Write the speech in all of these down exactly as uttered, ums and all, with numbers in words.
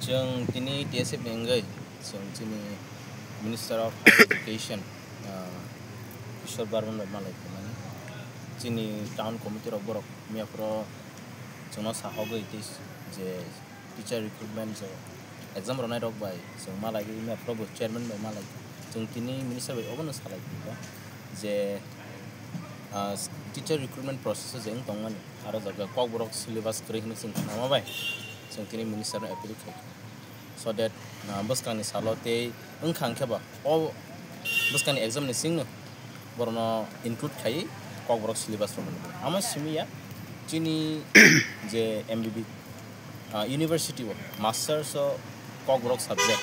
Chwng tini T S F ni wngwi chwng chini Minister of Higher Education, ah, Kishore Barman bai malai phaimani. Chini town committee rok borok miyaphoro chwngno sahogwi tei je teacher recruitment je exam rwnairok bai chwng malaiwi miyaphoro bo chairman bai malai. Chwng tini minister bai obono salai phaikha je, ah, teacher recruitment process o je wng tongmani, aro jaga Kokborok syllabus kwrwi hwnwi chwng khnama bai chwng tini minister no appeal khaikha. So that, ah, bwskangni salo tei wngkha hwnkhe ba o bwskangni exam ni singno borokno include khaiwi Kokborok syllabus rok hwnwi. Amo simi ya chini je M B B, ah, university o masters o Kokborok subject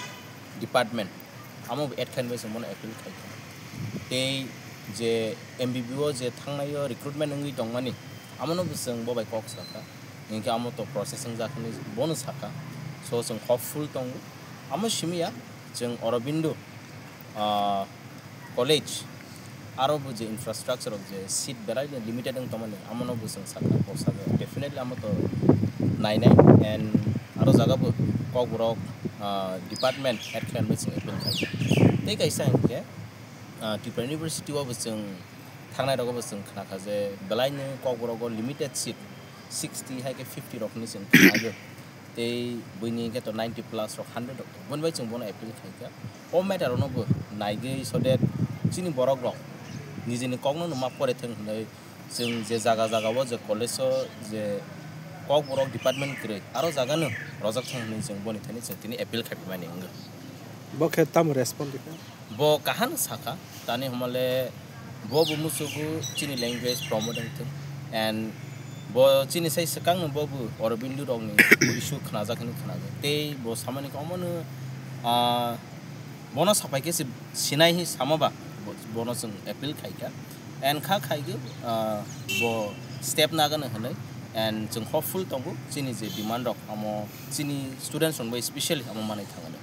department amo bo add khainai bai chwng bono appeal khaikha. Tei je M B B o je thangnai o recruitment wngwi tongmani, amono bo chwng bo bai kok sakha. Hinkhe amo to process wngjak hwnwi bono sakha. So chwng hopeful tongo. Amo simi ya chwng Aurobindo, ah, college aro bo je infrastructure rok je seat belai no limited wng tongmani, amono bo chwng sakha, bo sakha. Definitely amo to nainai and aro jaga bo Kokborok, ah, department head khe bai chwng appeal khai. Tei kaisa hinkhe, ah, Tripura University o bo chwng thangnai rogo bo chwng khna kha je belai no Kokborok o limited seat sixty hai khe fifty rok hinwi chwng khna kha. Tei buini hinkhe to ninety plus rok, hundred rok. Boni bai chwng bono appeal khai kha. O matter no bo naigwi so that chini borok rok nijini kokno no ma pore thwng hwnwi chwng je jaga jaga o je college o je Kokborok department kwrwi aro jaga no rojak thwng hwnwi chwng boni thani chwng tini appeal khai mani wngkha. Bo khe tamo respond rikha? Bo kaham sakha, tani hwnmale bo bo musugo chini language promote wngthung, and bo chini sai swkangno bo bo Aurobindo rokni issue khnajak hinwi khnajak. Tei bo samani khe omono, ah, bono sapai khe se sinai hinwi sama ba bo-, bono chwng appeal khaikha, and kha khaigwi, ah, bo step nagano hinwi, and chwng hopeful tongo chini je demand rok omo chini students rok bai specially omo manwi thangano.